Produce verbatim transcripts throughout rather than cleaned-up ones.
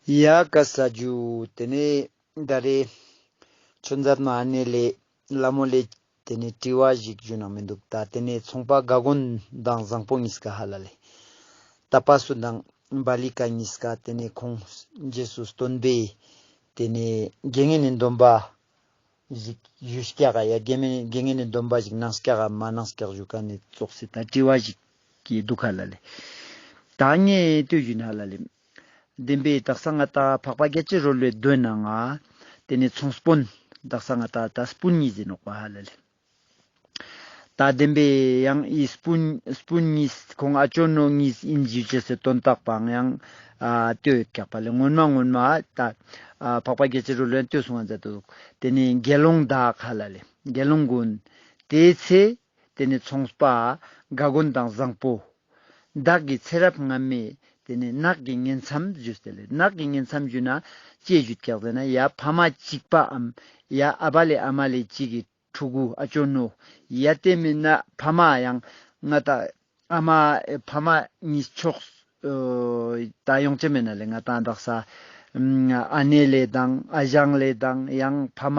ཡ་ཀ་ས་ཇུ། ཏེ་ནེ་ད་རེ་ཆོས་མཛད་མ་ཨ་ནེ་ལེ་ལྷ་མོ་ལེ་ཏེ་ནེ་དྲི་བ་ཞིག་ཞུ་ན་མི་འདུག་ད་ཏེ་ནེ་ཚོང་པ་ག་གོན་དང་བཟང་པོ་ཉིས་ཀ་ཧ་ལ་ལེ། ཏ་པ་སུ་དང་བ་ལི་ཀ་ཉིས་ཀ་ཏེ་ནེ་ཁོང་རྗེས་སུ་སྟོན་པའི་ཏེ་ནེ་དགེ་བསྙེན་ནི་སྡོམ་པ་ཞིག་ཞུས་ཀྱག་ག་ཡ་དགེ་བསྙེན་དགེ་བསྙེན་ནི་སྡོམ་པ་ཞིག་གནང་ཀྱག་ག་མ་གནང་ཀྱག་ཞུ་ཁན་ནི་ཙོགས་སེ་ད་དྲི་བ་ཞིག་གི་འདུག་ཧ་ལ་ལེ། ད་ངས་ལྟོས་ཞུ་ན་ཧ་ལ་ལེ། བདེན་པའི་དག་ས་ང་ཏང་འཕགས་པ་རྒྱལ་བྱེད་རོལ་པའི་མདོའི་ནང་ང་ཏེ་ནེ་ཚོང་དཔོན་དག་ས་ང་ཏང་ད་སྤུན་ཉིས་ཟེར་ནོག་པ་ཧ་ལ་ལེ། ད་བདེན་པའི་ཡང་ཨི་སྤུན་སྤུན་ཉིས་ཁོང་ཨ་ཅོ་ནོ་ཉིས་ཨིན་ཞུ་ཅེས་སི་དོན་དག་པའང་ཡང་ཨ་ལྟོས་ཡོད་ཀྱག་པ་ལེ། སྔོན་མ་སྔོན་མ་ད་ཨ་འཕགས་པ་རྒྱལ་བྱེད་རོལ་པའི་ལྟོས་གསུང་ང་མཛད་དུག་ཏེ་ནེ་དགེ་སློང་དག་ཧ་ལ་ལེ། དགེ་སློང་ཀུན་དེའི་ཚེ་ཏེ་ནེ་ཚོང་པ་ག་གོན་དང་བཟང་པོ་བདག་གི་ཚེ་རབས་སྔ་མའི་ཏེ་ནེ་ནགས་ཀྱི་ཉིང་མཚམས་ཞུས་ཏེ་ལེ། ནགས་ཀྱི་ཉིང་མཚམས་ཞུ་ན་ཅི་ཞུ་ཀྱག་ཟེར་ན་ཡ་ཕ་མ་གཅིག་པའམ་ཡ་ཨ་བ་ལེ་ཨ་མ་ལེ་གཅིག་གི་ཕྲུ་གུ་ཨ་ཅོ་ནོ་ཡ་ཏེ་མེན་ན་ཕ་མ་ཡང་ང་ཏང་ཨ་མ་ཕ་མ་ཉིས་ཕྱོགས་ད་ཡོང་ཅེས་མེན་ན་ལེ། ང་ཏང་དག་ས་ཨ་ནེ་ལེ་དང་ཨ་ཞང་ལེ་དང་ཡང་ཕ་མ་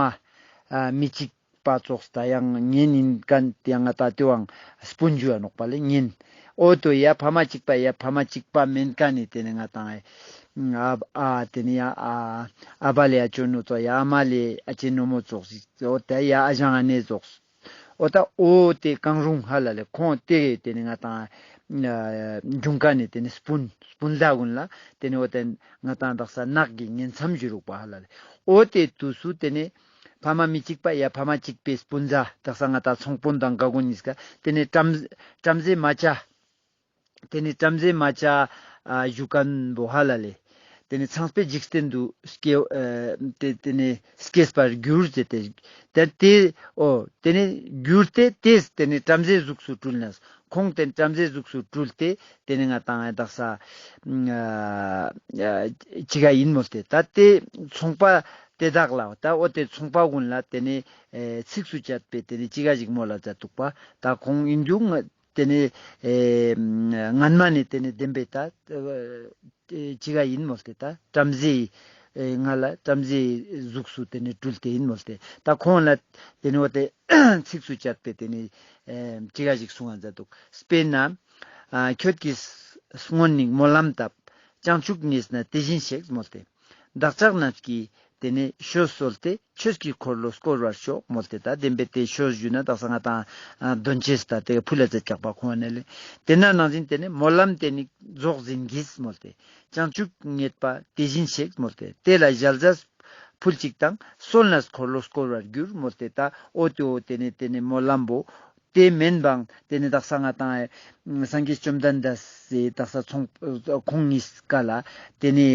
མི་གཅིག་པ་ཙོགས་ད་ཡང་གཉེན་ཨིན་ཁན་ཡང་ང་ཏང་ཏེ་བོའང་སྤུན་ཞུ་འ་ནོག་པ་ལེ་གཉེན། འོ་ཏོ་ཡ་ཕ་མ་གཅིག་པ་ཡ་ཕ་མ་གཅིག་པ་མེན་ཁན་ནི་ཏེ་ནེ་ང་ཏང་ཨ་ཨ་ཏེ་ནེ་ཡ་ཨ་ཨ་བ་ལེ་ཨ་ཅོ་ནོ་ཙོགས་ཡ་ཨ་མ་ལེ་ཨ་ཅེ་ནོ་མོ་ཙོགས་ཤིག་འོ་ཏ་ཡ་ཨ་ཞང་ཨ་ནེ་ཙོགས། འོ་ཏ་འོ་ཏེ་གང་རུང་ཧ་ལ་ལེ་ཁོང་ཏེ་ཏེ་ནེ་ང་ཏང་ཨ་འབྱུང་ཁན་ནི་ཏེ་ནེ་སྤུན་སྤུན་ཟླ་ཀུན་ལ་ཏེ་ནེ་འོ་ཏེ་ང་ཏང་དག་ས་ནགས་ཀྱི་ཉིང་མཚམས་ཞུ་རུག་པ་ཧ་ལ་ལེ། འོ་ཏེ་དུས་སུ་ཏེ་ནེ་ཕ་མ་མི་གཅིག་པ་ཡ་ཕ་མ་གཅིག་པའི་སྤུན་ཟླ་དག་ས་ང་ཏང་ཚོང་དཔོན་དང་ག་གོན་ཉིས་ཀ་ཏེ་ནེ་བྲམ་བྲམ་ཟེ་མ་བྱ། ཏེ་ནེ་བྲམ་ཟེ་མ་བྱ་ཨ་ཞུ་ཁན་བོ་ཧ་ལ་ལེ། ཏེ་ནེ་ཚངས་པའི་འཇིག་རྟེན་དུ་སྐྱེ་ཨ་ཏེ་ཏེ་ནེ་སྐྱེས་པར་གྱུར་ཟེར་ཏེ། ཏེ་ཏེ་འོ་ཏེ་ནེ་གྱུར་ཏེ་ཏེས་ཏེ་ནེ་བྲམ་ཟེའི་གཟུགས་སུ་སྤྲུལ་ནས་ཁོང་ཏེ་བྲམ་ཟེའི་གཟུགས་སུ་སྤྲུལ་ཏེ་ཏེ་ནེ་ང་ཏང་ཨ་དག་ས་ཨ་ཅི་ག་ཨིན་མོལ་ཏེ། ད་ཏེ་ཚོང་པ་དེ་དག་ལ་ད་འོ་ཏེ་ཚོང་པ་ཀུན་ལ་ཏེ་ནེ་ཨེ་ཚིགས་སུ་བཅད་པའི་ཏེ་ནེ་ཅི་ག་ཞིག་མོལ་ལ་མཛད་དུག་པ། ད་ཁོང་ཨིན་རྒྱུ་ང་ཏེ་ནེ་ཨེ་སྔན་མ་ནེ་ཏེ་ནེ་བདེན་པའི་ད་ཨེ་ཅི་ག་ཨིན་མོལ་ཏེ། ད་བྲམ་ཟེའི་ཨེ་ང་ལ་བྲམ་ཟེའི་གཟུགས་སུ་ཏེ་ནེ་སྤྲུལ་ཏེ་ཨིན་མོལ་ཏེ། ད་ཁོང་ལ་ཏེ་ནེ་འོ་ཏེ་ཚིགས་སུ་བཅད་པའི་ཏེ་ནེ་ཨེ་ཅི་ག་ཞིག་གསུང་ང་མཛད་དུག། དཔེར་ན་ཨ་ཁྱོད་ཀྱིས་སྔོན་ནི་སྨོན་ལམ་བཏབ། བྱང་ཆུབ་བརྙེས་ན་དེ་བཞིན་གཤེགས་མོལ་ཏེ། བདག་ཅག་རྣམས་ཀྱིས་ཏེ་ནེ་ཆོས་གསོལ་ཏེ་ཆོས་ཀྱི་འཁོར་ལོ་བསྐོར་བར་ཤོག་མོལ་ཏེ། ད་བདེན་པའི་ཏེ་ཆོས་ཞུ་ན་དག་ས་ང་ཏང་ཨ་འདོན་ཅེས་ད་ཏེ་ཕུལ་ལ་མཛད་ཀྱག་པ་ཁོང་ནེ་ལེ། ཏེ་ན་ནང་བཞིན་ཏེ་ནེ་སྨོན་ལམ་དེ་ནི་རྫོགས་ཟིན་གྱིས་མོལ་ཏེ། བྱང་ཆུབ་བརྙེས་པ་དེ་བཞིན་གཤེགས་མོལ་ཏེ། དེ་ལ་ཞལ་ཟས་ཕུལ་ཅིག་དང་གསོལ་ནས་འཁོར་ལོ་བསྐོར་བར་འགྱུར་མོལ་ཏེ། ད་འོ་ཏེ་འོ་ཏེ་ནེ་ཏེ་ནེ་སྨོན་ལམ་བོ། ཏེ་མེན་པའང་ཏེ་ནེ་དག་ས་ང་ཏང་ཨེ་སངས་རྒྱས་བཅོམ་ལྡན་འདས་སི་དག་ས་ཚོང་ཁོང་ཉིས་ཀ་ལ་ཏེ་ནེ་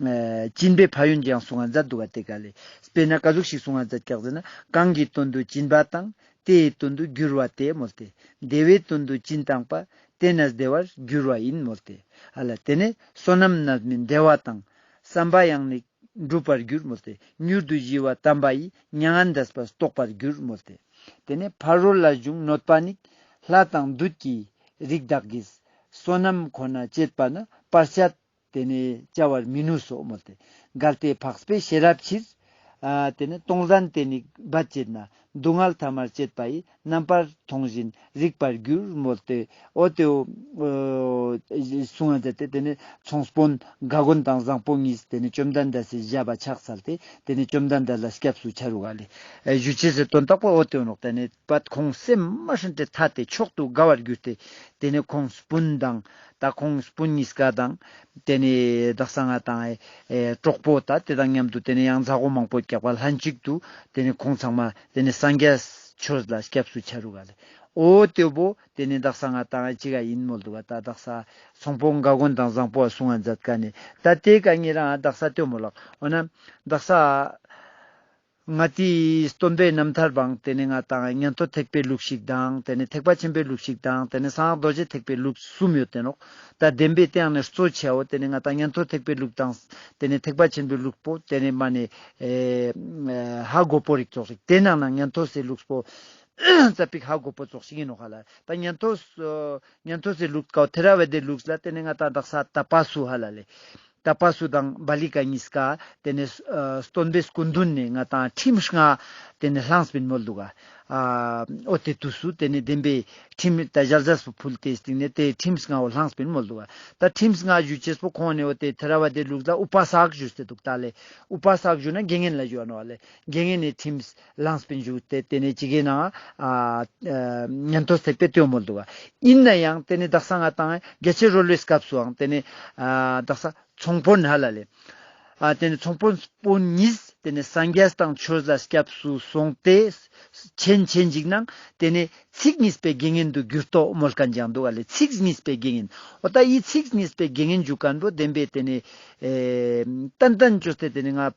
ཨེ་སྦྱིན་པའི་ཕན་ཡོན་ཅིག་ཡང་གསུང་ང་མཛད་དུག་ག། ཏེ་ཀ་ལེ་དཔེར་ན་ཀ་ཟུག་ཞིག་གསུང་ང་མཛད་ཀྱག་ཟེར་ན། གང་གི་དོན་དུ་སྦྱིན་པ་བཏང་། དེ་ཡི་དོན་དུ་འགྱུར་བ་སྟེ་མོལ་ཏེ། བདེ་བའི་དོན་དུ་སྦྱིན་བཏང་པ། དེ་ནས་བདེ་བར་འགྱུར་བ་ཡིན་མོལ་ཏེ། ཧ་ལ་ཏེ་ནེ་བསོད་ནམས་རྣམ་སྨིན་བདེ་བ་དང་། བསམ་པ་ཡང་ནི་འགྲུབ་པར་འགྱུར་མོལ་ཏེ། མྱུར་དུ་ཞི་བ་དམ་པ་ཡི། མྱ་ངན་འདས་པ་རྟོགས་པར་འགྱུར་མོལ་ཏེ། ཏེ་ནེ་ཕ་རོལ་ལ་བྱུང་གནོད་པ་ནི། ལྷ་དང་བདུད་ཀྱི་རིགས་དག་གིས། བསོད་ནམས་ཁོ་ན་བྱེད་པ་ན། བར་ཆད་ཏེ་ནེ་བྱ་བར་མི་ནུས་སོ་མོལ་ཏེ། གལ་ཏེ་འཕགས་པའི་ཤེས་རབ་ཕྱིར། ཨ་ཏེ་ནེ་གཏོང་ལྡན་དེ་ནི་འབད་བྱེད་ན། སྡུག་བསྔལ་ཐ་མར་བྱེད་པ་ཡི། རྣམ་པར་མཐོང་བཞིན་རིག་པར་འགྱུར་མོལ་ཏེ། འོ་ཏེ་འོ་གསུང་ང་མཛད་དེ་ཏེ་ནེ་ཚོང་དཔོན་ག་གོན་དང་བཟང་པོ་ཉིས་ཏེ་ནེ་བཅོམ་ལྡན་འདས་སི་ཞབས་པ་ཕྱག་འཚལ་ཏེ་ཏེ་ནེ་བཅོམ་ལྡན་འདས་ལ་སྐྱབས་སུ་ཆ་རུག་ག་ལེ། ཨེ་ཞུ་ཅེས་སི་དོན་དག་པོ་འོ་ཏེ་འོ་ནོག། ཏེ་ནེ་པད་ཁོང་སེམས་མ་ཧྲན་ཏེ་ཐད་དེ་མཆོག་ཏུ་དགའ་བར་གྱུར་ཏེ་ཏེ་ནེ་ཁོང་སྤུན་དང་ད་ཁོང་སྤུན་ཉིས་ཀ་དང་ཏེ་ནེ་དག་ས་ང་ཏང་ཨེ་གྲོགས་པོ་ད་ཏེ་དང་མཉམ་དུ་ཏེ་ནེ་ཡང་ཛ་འོ་མང་པོ་ཀྱག་པ་ལྷན་ཅིག་ཏུ་ཏེ་ནེ་ཁོང་ཚང་མ་ཏེ་ནེ་སངས་རྒྱས་ཆོས་ལ་སྐྱབས་སུ་ཆ་རུག་ག་ལེ། འོ་ཏེ་བོ་ཏེ་ནེ་དག་ས་ང་ཏང་ཨེ་ཅི་ག་ཨིན་མོལ་དུག་ག། ད་དག་ས་ཚོང་དཔོན་ག་གོན་དང་བཟང་པོ་གསུང་ང་མཛད་ཀ་ནེ་ད་ཏེ་ཀ་ཉེ་རང་དག་ས་ཏེ་མོལ་ལགས། འོ་ན་དག་ས་ང་ཏིའི་སྟོན་པའི་རྣམ་ཐར་བང་ཏེ་ནེ་ང་ཏང་ཉན་ཐོས་ཐེག་པའི་ལུགས་ཤིག་དང་ཏེ་ནེ་ཐེག་པ་ཆེན་པོའི་ལུགས་ཤིག་དང་ཏེ་ནེ་གསང་སྔགས་རྡོ་རྗེ་ཐེག་པའི་ལུགས་གསུམ་ཡོད་དེ་ནོག། ད་བདེན་པའི་ཏེའང་ནེ་གཙོ་ཆེ་བོ་ཏེ་ནེ་ང་ཏང་ཉན་ཐོས་ཐེག་པའི་ལུགས་དང་ཏེ་ནེ་ཐེག་པ་ཆེན་པོའི་ལུགས་པོ་ཏེ་ནེ་མ་ནེ་ཨེ་ཧ་གོ་པོ་རིག་ཙོགས་རིག། ཏེ་ནང་ན་ཉན་ཐོས་སི་ལུགས་པོ་ཙ་པིག་ཧ་གོ་པོ་ཙོགས་ཤིག་ཨིན་ནོག་ཧ་ལ། ད་ཉན་ཐོས་ཉན་ཐོས་སི་ལུགས་ཀའོ་ཐེ་ར་ཝ་དའི་ལུགས་ལ་ཏེ་ནེ་ང་ཏང་དག་ས་ད་པ་སུ་ཧ་ལ་ལེ། ཏ་པ་སུ་དང་བ་ལི་ཀ་གཉིས་ཀ་ཏེ་ནེ་ཨ་སྟོན་པའི་སྐུ་མདུན་ནེ་ང་ཏང་ཁྲིམས་ལྔ་ཏེ་ནེ་བླངས་པིན་མོལ་དུག་ག། ཨ་འོ་ཏེ་དུས་སུ་ཏེ་ནེ་བདེན་པའི་ཁྲིམས་ཏ་ཞལ་ཟས་པོ་ཕུལ་ཏེ་སྟིང་ནེ་ཏེ་ཁྲིམས་ལྔ་བོ་བླངས་པིན་མོལ་དུག་ག། ཏ་ཁྲིམས་ལྔ་ཞུ་ཅེས་པོ་ཁོང་ནེ་འོ་ཏེ་ཐེ་ར་ཝ་དའི་ལུགས་ལ་ཨུ་པ་ས་ཀ་ཞུས་ཏེ་དུག། ཏ་ལེ་ཨུ་པ་ས་ཀ་ཞུ་ན་དགེ་བསྙེན་ལ་ཞུ་བ་ནོག་ལེ། དགེ་བསྙེན་ནི་ཁྲིམས་བླངས་པིན་ཞུ་སྟེ་ཏེ་ནེ་ཅི་གེ་ན་ཨ་ཉན་ཐོས་ཐེག་པའི་ཏེ་བོ་མོལ་དུག་ག། ཨིན་ན་ཡང་ཏེ་ནེ་དག་ས་ང་ཏང་རྒྱ་ཆེར་རོལ་པའི་སྐབས་སུའང་ཏེ་ནེ་ཨ་དག་ས་ཚོང་དཔོན་ཧ་ལ་ལེ། ཨ་ཏེ་ནེ་ཚོང་དཔོན་དཔོན་ཉིས་ཏེ་ནེ་སངས་རྒྱས་དང་ཆོས་ལ་སྐྱབས་སུ་སོང་སྟེ་ཆེན་ཆེན་ཞིག་ནང་ཏེ་ནེ་ཚིག་གཉིས་པའི་དགེ་བསྙེན་དུ་གྱུར་ཏོ་མོལ་ཁན་ཅིག་དུག་ག་ལེ། ཚིག་གཉིས་པའི་དགེ་བསྙེན། འོ་ཏ་འི་ཚིག་གཉིས་པའི་དགེ་བསྙེན་ཞུ་ཁན་བོ་བདེན་པའི་ཏེ་ནེ་ཨེ་ཏན་ཏན་ཅོས་ཏེ་ཏེ་ནེ་ང་ཨ་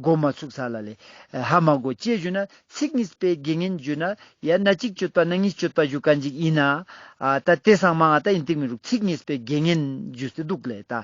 གོ་མ་ཚུགས་ས་ལ་ལེ། ཧ་མ་གོ་ཅི་ཞུ་ན་ཚིག་གཉིས་པའི་དགེ་བསྙེན་ཞུ་ན་ཡང་ན་གཅིག་སྤྱོད་པ་ན་གཉིས་སྤྱོད་པ་ཞུ་ཁན་ཅིག་ཨིན་ན། ཨ་ཏ་ཏེ་སང་མང་ང་ཏ་ཨིན་ཏིག་མི་རུག། ཚིག་གཉིས་པའི་དགེ་བསྙེན་ཞུས་ཏེ་དུག་ལེ། ཏ་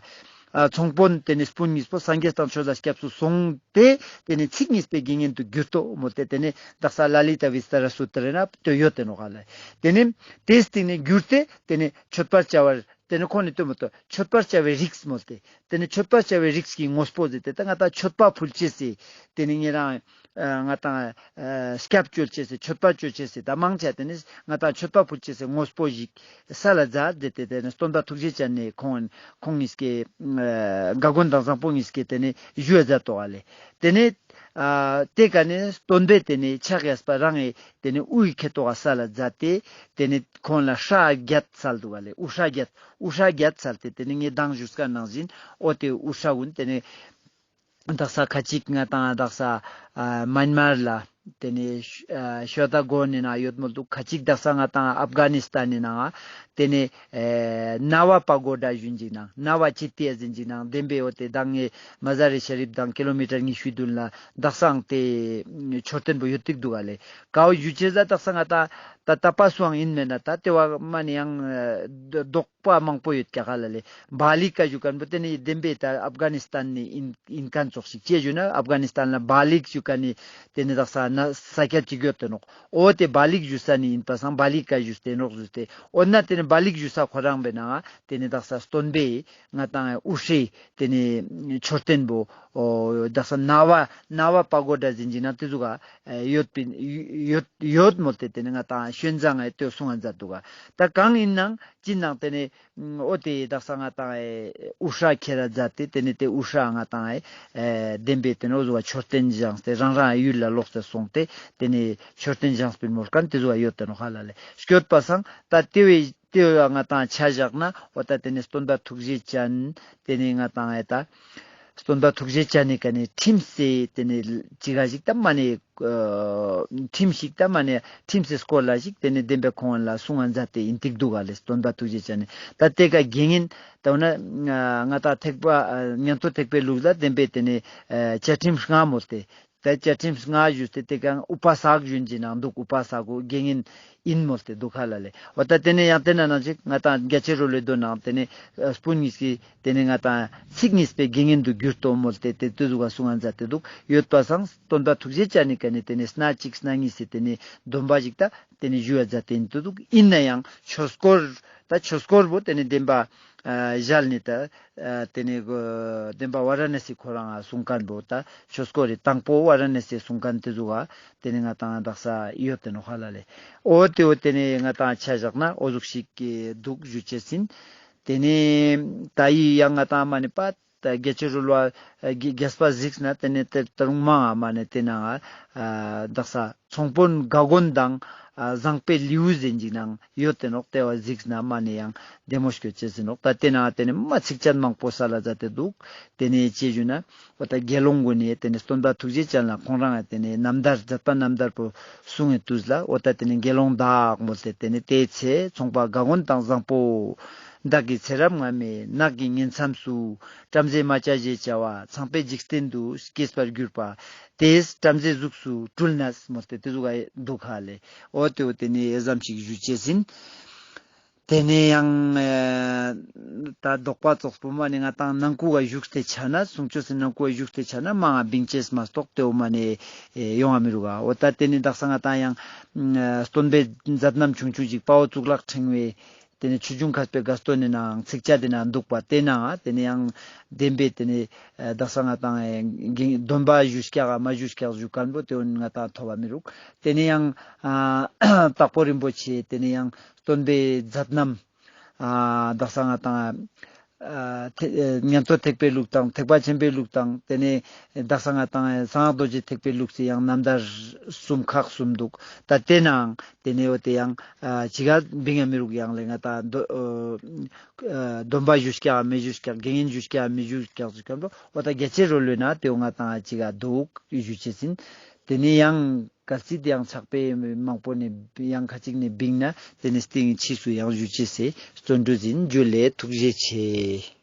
ཨ་ཚོང་དཔོན་ཏེ་ནེ་དཔོན་ཉིས་པོ་སངས་རྒྱས་དང་ཆོས་ལ་སྐྱབས་སུ་སོང་སྟེ་ཏེ་ནེ་ཚིག་གཉིས་པའི་དགེ་བསྙེན་དུ་གྱུར་ཏོ་མོལ་ཏེ་ཏེ་ནེ་དག་ས་ལ་ལི་ཏ་བི་སྟ་ར་སུ་ཏྲ་ན་ཏེ་ཡོད་ཏེ་ནོག་ལེ། ཏེ་ནེ་ཏེ་སྟིང་ནེ་གྱུར་ཏེ་ཏེ་ནེ་མཆོད་པར་བྱ་བར་ཏེ་ནེ་ཁོང་ནེ་ལྟོས་མོ་ཏོ་མཆོད་པར་བྱ་བའི་རིགས་མོལ་ཏེ། ཏེ་ནེ་མཆོད་པར་བྱ་བའི་རིགས་ཀྱི་དངོས་པོ་ཟེར་ཏེ་ཏ་ང་ཏང་མཆོད་པ་ཕུལ་ཅེས་སི་ཏེ་ནེ་ཉེ་རང་ཨ་ང་ཏང་ཨ་སྐྱབས་བཅོལ་ཅེས་སི་མཆོད་པ་བཅོལ་ཅེས་སི་ཏ་མང་ཆེ་ཏེ་ནེ་ང་ཏང་མཆོད་པ་ཕུལ་ཅེས་སི་དངོས་པོ་ཞིག་སལ་ལ་མཛད་ཟེར་ཏེ་ཏེ་ནེ་སྟོན་པ་ཐུགས་རྗེ་ཅན་ནེ་ཁོང་ཁོང་ཉིས་ཀེ་ཨ་ག་གོན་དང་བཟང་པོ་ཉིས་ཀེ་ཏེ་ནེ་ཞུ་ཡ་མཛད་དོག་ག་ལེ། ཏེ་ནེ་ཨ་ཏེ་ཀ་ནེ་སྟོན་པའི་ཏེ་ནེ་ཕྱག་གཡས་པ་རང་ངི་ཏེ་ནེ་དབུའི་ཁེ་ཏོག་ག་སལ་ལ་མཛད་དེ་ཏེ་ནེ་ཁོང་ལ་ཧྲ་བརྒྱད་སལ་དུག་ག་ལེ། དབུ་ཧྲ་བརྒྱད་དབུ་ཧྲ་བརྒྱད་སལ་ཏེ་ཏེ་ནེ་ངས་མདང་ཞུས་ཁན་ནང་བཞིན་འོ་ཏེ་དབུ་ཧྲ་གུན་ཏེ་ནེ་དག་ས་ཁ་ཅིག་ང་ཏང་དག་ས་ཨ་མཱན་མར་ལ་ཏེ་ནེ་ཤ་ཨ་ཤོ་ད་གོ་ནེ་ན་ཡོད་མོལ་དུག། ཁ་ཅིག་དག་ས་ང་ཏང་ཨབ་གྷ་ནི་སྟན་ནེ་ནང་ཏེ་ནེ་ཨེ་ནཱ་བ་པ་གོ་ཌ་ཞུན་ཅིག་ནང་ནཱ་བ་ཅི་ཏི་ཡ་ཟེར་ཅིག་ནང་བདེན་པའི་འོ་ཏེ་མདང་ངས་མ་ཟ་རི་ཤ་རིབ་དང་ཀི་ལོ་མི་ཊར་ཉི་ཤུའི་མདུན་ལ་དག་སའང་ཏེ་མཆོད་རྟེན་པོ་ཡོད་ཏིག་དུག་ག་ལེ། ཀའོ་ཞུ་ཅེས་ལ་དག་ས་ང་ཏང་ཏ་ཏ་པ་སུའང་ཨིན་མེད་ན་ཏ་ཏེ་བ་མ་ནེ་ཡང་ཨ་དོག་པ་མང་པོ་ཡོད་ཀྱག་ག་ལ་ལེ། བ་ལི་ཀ་ཞུ་ཁན་བོ་ཏེ་ནེ་བདེན་པའི་ཏ་ཨབ་གྷ་ནི་སྟན་ནེ་ཨིན་ཨིན་ཁན་ཙོགས་ཤིག་ཅི་ཞུ་ན་ཨབ་གྷ་ནི་སྟན་ལ་བ་ལི་ཀ་ཞུ་ཁན་ནི་ཏེ་ནེ་དག་ས་ན་ས་ཀྱད་ཅིག་ཡོད་ཏེ་ནོག། འོ་ཏེ་བ་ལི་ཀ་ཞུ་ས་ནེ་ཨིན་པ་སང་བ་ལི་ཀ་ཞུས་ཏེ་ནོག་ཞུས་ཏེ། འོ་ན་ཏེ་ནེ་བ་ལི་ཀ་ཞུ་ས་ཁོ་རང་བེ་ནང་ཏེ་ནེ་དག་ས་སྟོན་པའི་ང་ཏང་དབུ་ཧྲེ་ཏེ་ནེ་མཆོད་རྟེན་པོ་འོ་དག་ས་ནཱ་བ་ནཱ་བ་པ་གོ་ཌ་ཟེར་ཅིག་ནང་ཏེ་ཟུག་ག་ཡོད་པིན་ཡོད་ཡོད་མོལ་ཏེ་ཏེ་ནེ་ང་ཏང་ཤོན་ཛང་ངི་ལྟོས་གསུང་ང་མཛད་དུག་ག། ཏ་གང་ཨིན་ནང་ཅི་ནང་ཏེ་ནེ་འོ་ཏེ་དག་ས་ང་ཏང་ཨེ་དབུ་ཧྲ་ཁྱེར་ར་མཛད་དེ་ཏེ་ནེ་ཏེ་དབུ་ཧྲ་ང་ཏང་ཨེ་བདེན་པའི་ཏེ་ནེ་འོ་ཟུག་ག་མཆོད་རྟེན་བཞེངས་ཏེ་རང་རང་ཡུལ་ལ་ལོག་སྟེ་སོང་སྟེ་ཏེ་ནེ་མཆོད་རྟེན་བཞེངས་པིན་མོལ་ཁན་ཏེ་ཟུག་ག་ཡོད་ཏེ་ནོག་ག་ལ་ལེ། སྐྱོད་པ་སང་ཏ་ཏེ་བེ་ཏེ་བོ་ང་ཏང་ཆ་བཞག་ན་འོ་ཏ་ཏེ་ནེ་སྟོན་པ་ཐུགས་རྗེ་ཅན་ཏེ་ནེ་ང་ཏང་ཨེ་ཏ་སྟོན་པ་ཐུགས་རྗེ་ཅན་ནི་ཀ་ནེ་ཁྲིམས་སི་ཏེ་ནེ་ཅི་ག་ཞིག་ཏ་མ་ནེ་ཨ་ཁྲིམས་ཤིག་ཏ་མ་ནེ་ཁྲིམས་སི་སྐོར་ལ་ཞིག་ཏེ་ནེ་བདེན་པའི་ཁོང་ལ་གསུང་ང་མཛད་དེ་ཨིན་ཏིག་དུག་ག་ལེ། སྟོན་པ་ཐུགས་རྗེ་ཅན་ནི་ཏ་ཏེ་ཀ་དགེ་བསྙེན་ཏ་འོ་ན་ང་ཏང་ཐེག་པ་ཨ་ཉན་ཐོས་ཐེག་པའི་ལུགས་ལ་བདེན་པའི་ཏེ་ནེ་ཨ་བཅའ་ཁྲིམས་ལྔ་མོལ་ཏེ། ཏ་བཅའ་ཁྲིམས་ལྔ་ཞུས་ཏེ་ཏེ་ཀ་ཨུ་པ་ས་ཀ་ཞུན་ཅིག་ནང་དུག། ཨུ་པ་ས་ཀ་དགེ་བསྙེན་ཨིན་མོལ་ཏེ་དུག་ག་ལ་ལེ། འོ་ཏ་ཏེ་ནེ་ཡང་ཏེ་ན་ནང་ཅིག་ང་ཏང་རྒྱ་ཆེར་རོལ་པའི་མདོ་ནང་ཏེ་ནེ་ཨ་དཔོན་ཉིས་ཀི་ཏེ་ནེ་ང་ཏང་ཚིག་གཉིས་པའི་དགེ་བསྙེན་དུ་གྱུར་ཏོ་མོལ་ཏེ་ཏེ་ཏེ་ཟུག་ག་གསུང་ང་མཛད་དེ་དུག། ཡོད་པ་སང་སྟོན་པ་ཐུགས་རྗེ་ཅན་ནི་ཀ་ནེ་ཏེ་ནེ་སྣ་གཅིག་སྣ་གཉིས་སི་ཏེ་ནེ་སྡོམ་པ་ཞིག་ཏ་ཏེ་ནེ་ཞུ་བ་མཛད་དེ་ཨིན་ཏེ་དུག། ཨིན་ན་ཡང་ཆོས་སྐོར་ཏ་ཆོས་སྐོར་བོ་ཏེ་ནེ་བདེན་པ་ཨ་ཞལ་ནེ་ཏ་ཨ་ཏེ་ནེ་གོ་བདེན་པ་ཝ་ར་ཎ་སི་ཁོ་རང་ང་གསུང་ཁན་བོ་ཏ་ཆོས་སྐོར་རི་དང་པོ་ཝ་ར་ཎ་སི་གསུང་ཁན་ཏེ་ཟུག་ག་ཏེ་ནེ་ང་ཏང་དག་ས་ཡོད་ཏེ་ནོག་ག་ལ་ལེ། འོ་ཏེ་འོ་ཏེ་ནེ་ང་ཏང་ཆ་བཞག་ན་འོ་ཟུག་ཤིག་གི་དུག་ཞུ་ཅེས་ཨིན། ཏེ་ནེ་ཏ་འི་ཡང་ང་ཏང་མ་ནེ་པ་ཏ་རྒྱ་ཆེར་རོལ་པ་རྒྱས་པ་གཟིགས་ན་ཏེ་ནེ་ཏེ་ཏ་རུང་མང་ང་མ་ནེ་ཏེ་ནང་ང་ཨ་དག་ས་ཚོང་དཔོན་ག་གོན་དང་ཨ་བཟང་པོའི་ལེའུ་ཟེར་ཅིག་ནང་ཡོད་ཏེ་ནོག། ཏེ་བ་གཟིགས་ན་མ་ནེ་ཡང་བདེ་མོ་སྐྱོད་ཅེས་ཨིན་ནོག། ཏ་ཏེ་ནང་ཏེ་ནེ་མ་ཚིགས་བཅད་མང་པོ་སལ་ལ་མཛད་དེ་དུག། ཏེ་ནེ་ཅི་ཞུ་ན་འོ་ཏ་དགེ་སློང་གུན་ནི་ཏེ་ནེ་སྟོན་པ་ཐུགས་རྗེ་ཅན་ལ་ཁོང་རང་ང་ཏེ་ནེ་རྣམ་ཐར་མཛད་པ་རྣམ་ཐར་པོ་གསུང་ངི་དུས་ལ་འོ་ཏ་ཏེ་ནེ་དགེ་སློང་དག་མོལ་ཏེ་ཏེ་ནེ་ཏེའི་ཚེ་ཚོང་པ་ག་གོན་དང་བཟང་པོ་བདག་གི་ཚེ་རབས་སྔ་མའི་ནགས་ཀྱི་ཉེ་མཚམས་སུ་བྲམ་ཟེ་རྨ་བྱ་ཞེས་བྱ་བ་ཚངས་པའི་འཇིག་རྟེན་དུ་སྐྱེས་པར་གྱུར་པ། དེས་བྲམ་ཟེའི་གཟུགས་སུ་སྤྲུལ་ནས་མོལ་ཏེ་ཏེ་ཟུག་ག་དུག་ག་ལེ། འོ་ཏེ་འོ་ཏེ་ནེ་ཨེ་ཙམ་ཞིག་ཞུ་ཅེས་ཨིན། ཏེ་ནེ་ཡང་ཨེ་ཏ་དོགས་པ་ཙོགས་པོ་མ་ནེ་ང་ཏང་ནང་ཁུལ་ག་ཞུགས་ཏེ་ཆ་ན་གསུང་ཆོས་སི་ནང་ཁུལ་ག་ཞུགས་ཏེ་ཆ་ན་མང་ང་བིང་ཅེས་མ་གཏོགས་ཏེ་འོ་མ་ནེ་ཨེ་ཡོང་ང་མི་རུག་ག། འོ་ཏ་ཏེ་ནེ་དག་ས་ང་ཏང་ཡང་ཨེ་སྟོན་པའི་མཛད་རྣམ་ཆུང་ཆུང་ཞིག་དཔའ་བོ་གཙུག་ལག་ཕྲེང་བའི་ ཏེ་ནེ་ཆོས་འབྱུང་མཁས་པའི་དགའ་སྟོན་ནི་ནང་ཚིགས་བཅད་ཏེ་ནང་འདུག་པ་ཏེ་ནང་ཏེ་ནེ་ཡང་བདེན་པའི་ཏེ་ནེ་ཨ་དག་ས་ང་ཏང་ཨེ་སྡོམ་པ་ཞུ་སྐྱག་མ་ཞུ་སྐྱག་ཞུ་མཁན་པོ་ཏེ་བོ་ང་ཏང་ཐོབ་པ་མི་རུག། ཏེ་ནེ་ཡང་ཨ་དྭགས་པོ་རིན་པོ་ཆེ་ཏེ་ནེ་ཡང་སྟོན་པའི་མཛད་རྣམ་ཨ་དག་ས་ང་ཏང་ཨ་ཐེ་ཨ་ཉན་ཐོས་ཐེག་པའི་ལུགས་དང་ཐེག་པ་ཆེན་པོའི་ལུགས་དང་ཏེ་ནེ་དག་ས་ང་ཏང་གསང་སྔགས་རྡོ་རྗེ་ཐེག་པའི་ལུགས་སི་ཡང་རྣམ་ཐར་གསུམ་ཁག་གསུམ་འདུག། ད་ཏེ་ནའང་ཏེ་ནེ་འོ་ཏེ་ཡང་ཨ་ཅི་ག་བིང་ཡ་མི་རུག་ཡང་ལེ་ང་ཏང་སྡོ་ཨ་སྡོམ་པ་ཞུ་སྐྱག་མི་ཞུ་སྐྱག་དགེ་བསྙེན་ཞུ་སྐྱག་མི་ཞུ་སྐྱག་ཞུ་སྐྱག་འོ་ད་རྒྱ་ཆེར་རོལ་བའི་ནང་ཏེ་འོ་ང་ཏང་ཅི་ག་འདུག་ཞུ་ཅེས་ཨིན། ཏེ་ནེ་ཡང་གལ་སྲིད་ཡང་ཕྱག་དཔེ་མང་པོ་ནེ་ཡང་ཁ་ཅིག་ནེ་བིང་ན་ཏེ་ནེ་སྟིང་ཕྱིས་སུ་ཡང་ཞུ་ཅེས་སི་བརྩོན་འགྲུས་ཨིན། ཇུ་ལེ། ཐུགས་རྗེ་ཆེ།